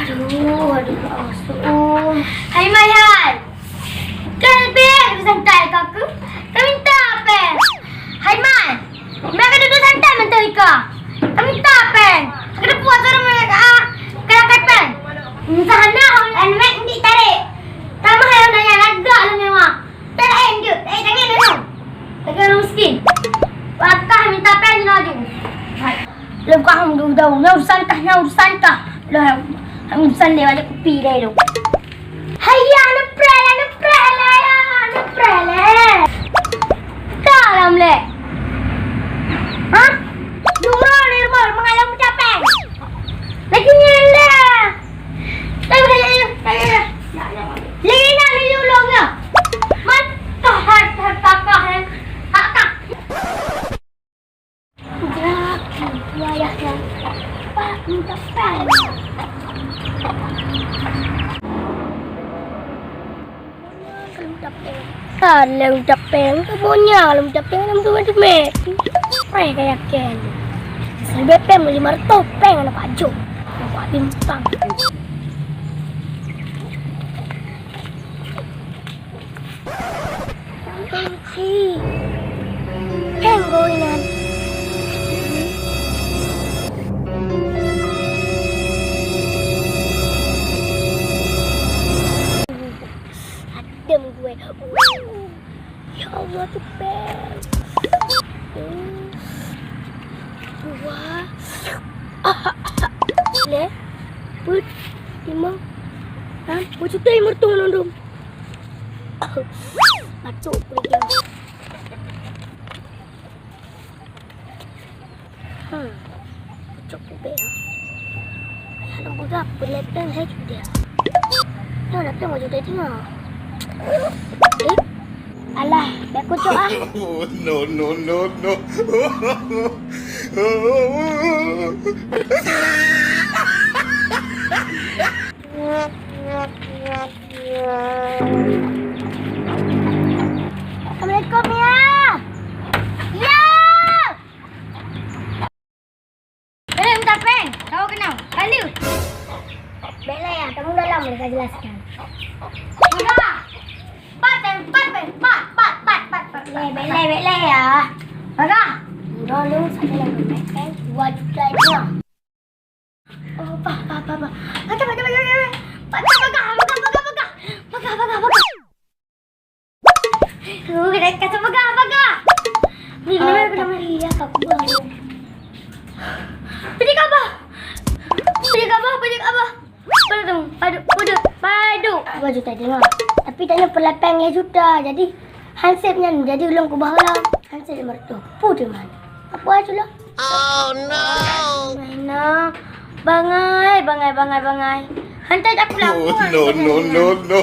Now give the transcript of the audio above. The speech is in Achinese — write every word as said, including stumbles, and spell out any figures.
Aduh, aduh, aduh. Hai, Mai, hai. Kan bèk ka santai ka keuh? Ka minta péng. Hai, Mai. Bèk ka dudoe santai mantong ika. Ka minta péng. Ka teupuas ureueng meukat, ah. Ka lakèe péng. Entah hana, aneuk indik tarek. Tamah nyang nanya lagak lom nyawa. Tarek, eh, jeuet. Eh, tangan dulu. Lagèe ureueng miskin. Wakah minta péng jinoe aju. Hai. Lôn ka hom dudong, nyan urusan kah, nyan urusan kah. Lôn urusan lé bak kupi deh lôn. Hai ya, neupreh lé, neupreh lé, ya, neupreh lé. Ka lam lé. Hah? Jumroh ni rumah, mengalau mencapai. Lagi ni anda. Lagi ni, lagi ni. Lagi ni, lagi ni, lagi ni. Man, tahan, tahan, tahan, eh. Hak kah? Jaki, wayah nyan. Pak, minta péng. Kalau minta péng. Kalau minta péng, bonya kalau minta péng, dalam tu macam mek. Péng kaya ken. Seribu péng, lima ratus péng anak Pak Jok. Nampak bintang. Hi. Heng goinan. Adem gue. Ya Allah, tu peng. Dua. Le. Put. Lima. Enam. Put juta lima ratus nondom. Batuk kulit dia. Hmm. Batuk kubek, ah. Ayah nak peugah, peulèpèng hai sudah. Nah, nak tengok juta tengok. Eh? Alah, bèk kucok, ah. No, no, no, no. Assalamualaikum, ya. Ya. Eh, minta peng. Kau kenal. Kali. Bèk lé ya, kamu dalam boleh saya jelaskan. Udah. Pat, peng, pat, peng, pat, pat, pat, pat, pat. Bèk lé, bèk lé, bèk lé ya. Udah. Udah lu, saya yang peng, dua juta aja. Oh, bah, bah, bah, bah. Bagah, bagah, bagah, bagah. Bagah, bagah, bagah, bagah. Bagah, bagah, bagah. Oh, kena kata bagah, bagah. Ni, ah, kenapa, kenapa? Tapi ya, tak kuat. Padi kabah. Padi kabah, padi kabah. Padu, padu, padu, padu. Dua juta tengok. Tapi tanya peulapang lima juta. Jadi, hansip nyan. Jadi, ulôn kubah lah. Hansip lima ratus. Putih man. Apa aja lah? Oh no! Mainan. Bangai, bangai, bangai, bangai. Hantai aku lawan. No, no, no, no.